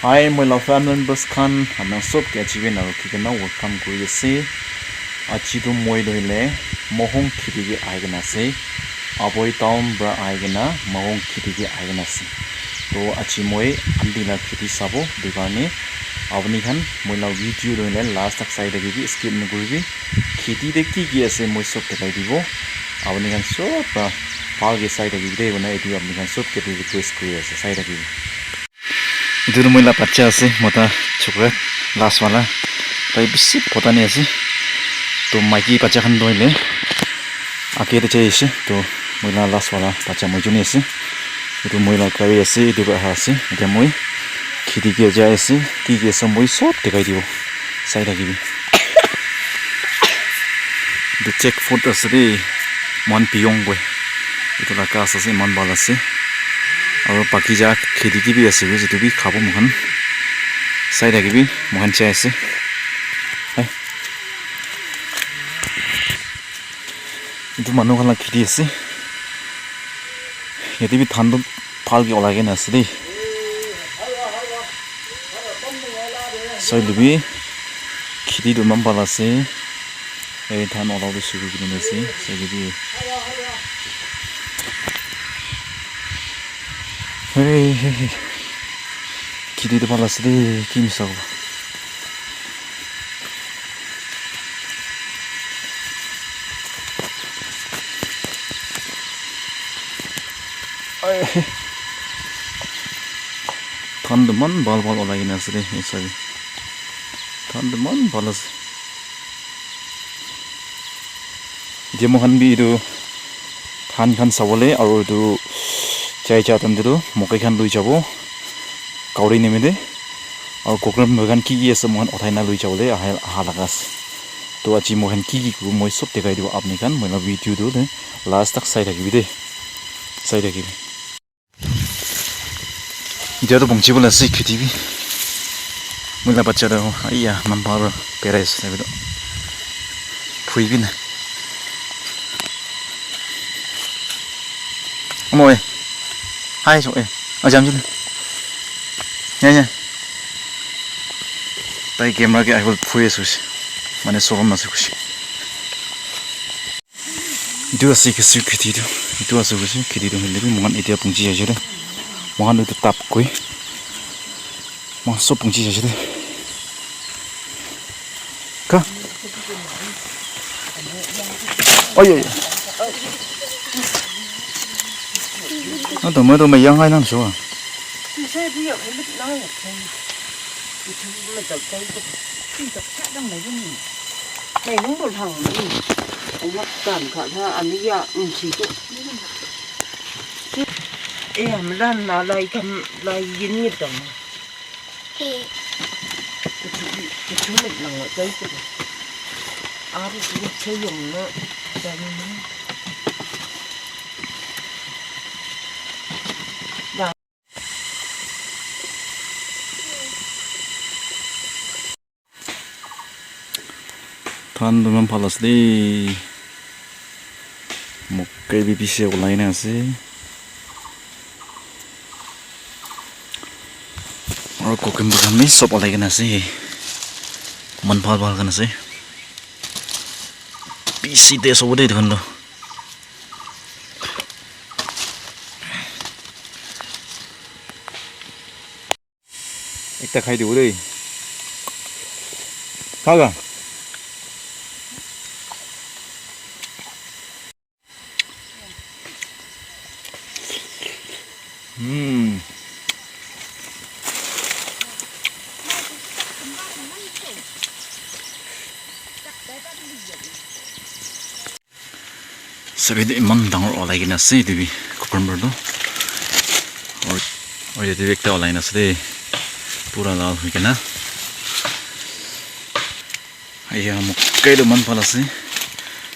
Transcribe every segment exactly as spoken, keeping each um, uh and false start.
Hi, moi la family members khan, apni khan sob ke aji bi na rukhi kena welcome kuri ase. Aji tu moi toh hoile Mohong kheti ke ahi kena ase. Aboi town pra ahi kena Mohong kheti ke ahi kena ase. To aji moi aunty la kheti sabo, etu karne apni khan moi la video toh hoile last tak sai thakibi, skip nakuribi. Kheti te ki ki ase moi sob dekhai dibo. Apni khan sob pra bhal ke sai thakibi de, koina etu apni khan sob ke request kuri ase, sai thakibi. Etu tu moi la bacha ase, mota chokra last wala. Tai bishi potani ase. To maiki bacha khan toh hoile age te jai ase. To moi la last wala bacha moi juni ase. Etu moi la gari ase, etu para aha ase. Etia moi kheti ke jai ase, ki ki ase moi sob dekhai dibo. Sai thakibi. Etu jackfruit ase de, moikhan piyong koi. Etu la ghas ase, eman bhal ase. Aro baki jaga kheti ke bi ase, etu bi khabo moikhan. Sai thakibi, moikhan jai ase. Hai. Etu manu khan la kheti ase. Yate bi dhan toh bhal ke olai kena ase de. Sai lebi kheti toh eman bhal ase. Hey, dhan olai toh shuru kuri kena ase. Sai lebi. Hey, hey, hey. Kheti toh bhal ase de, ki misa kobo. Ai. Dhan toh eman bhal bhal olai kena ase de, sabi. Dhan toh eman bhal ase. Etia moikhan bi etu dhan khan sabole aro etu jai ja time te toh mokai khan lui jabo. Kauri nimite. Aro coconut moi khan ki ki ase moikhan uthai na lui jabole aha, aha laga ase. To aji moikhan ki ki kuribo moi sob dekhai dibo apni khan. Moi la video tu last tak sai thakibi de. Sai thakibi. Etia tu bungchi bole ase kheti bi. Moi la bacha tu aiya, eman bhal para berai ase sabi tu. Phui bi na. Amo eh. Hai so eh. Ajam jule. Ya ya. Tai camera ke ahibole phui ase koise. Mane sorom ase koise. Etu ase koise kheti tu. Etu ase koise kheti tu hoile bi moikhan etia punchi jaise de. Moikhan etu tap koi. Moikhan sob punchi jaise de. Ka? Oi, oi. Ado, mai do, mai yang ai nang shuwa. Eh, am lan na lai kam lai yin ni dang. He. Kuchu, kuchu mit lang la kai kuchu. Aru kuchu che yong na, dang na. Dhan tu eman bhal ase de. Mokai bi bishi olai na ase. Aro cucumber khan bi sob olai kena ase. Eman bhal bhal khan ase. Bishi taste hobo de etu khan toh. Ekta khai dibo dei. Kha kha. Hmm. Sabi de eman dangor olai kena ase etu bi cucumber tu. Aru, aru yate bi ekta olai kena ase de. Pura lal hoi kena. Aiya, mokai tu eman bhal ase.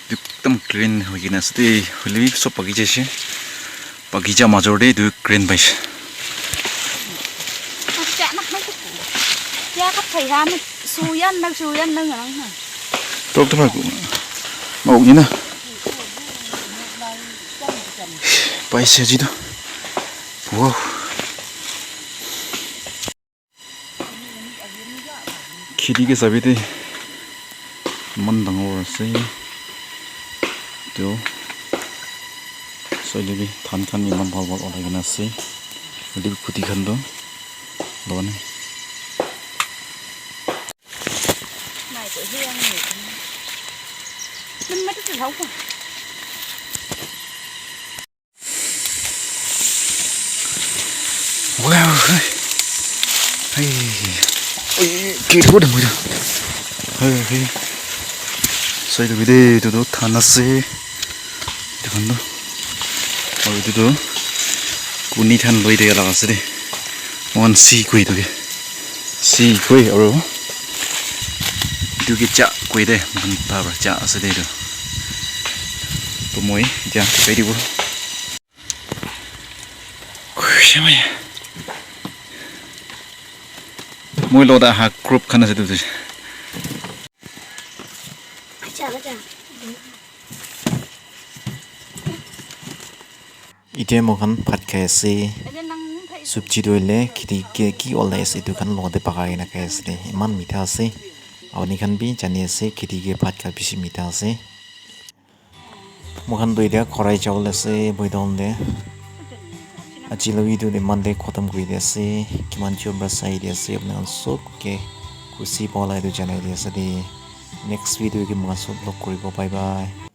Ekdam green hoi kena ase de. Hoile bi sob paki jaise. Bagicha major te etu green paise. Tok tok ma uk ni na. Paise ji to. Wow. Kheti ke sabi de eman dangor ase. Etu saile bi dhan khan eman bhal bhal olai kena ase. Etu bi kheti khan toh loa nai. Wow, hey. Hey. Hey, kid, what am I doing? Hey, hey. Sai tu bide, tu tu than ase. Etu khan tu. Aru etu tu kuni khan loi dia laga ase de. Moikhan si koi etu ke. Si koi aru etu ke cha koi de. Moikhan ta para cha ase de etu. Tu moi etia sai dibo. Moi lo da ha group khan ase tu. Ite moikhan bhat khai ase. Subji tu hoile kheti ke ki olai ase etu khan logate pakai kena khai ase de. Eman mitha ase. Apuni khan bi jani ase kheti ke bhat kha bishi mitha ase. Moikhan tu etia khorai jabo le ase, boidon te. Aji la video tu eman te khotom kuri di ase. Kiman chun para sai di ase, apni khan sob ke khushi pabo la etu janai di ase de. Next video ke moikhan sob log kuribo. Bye bye.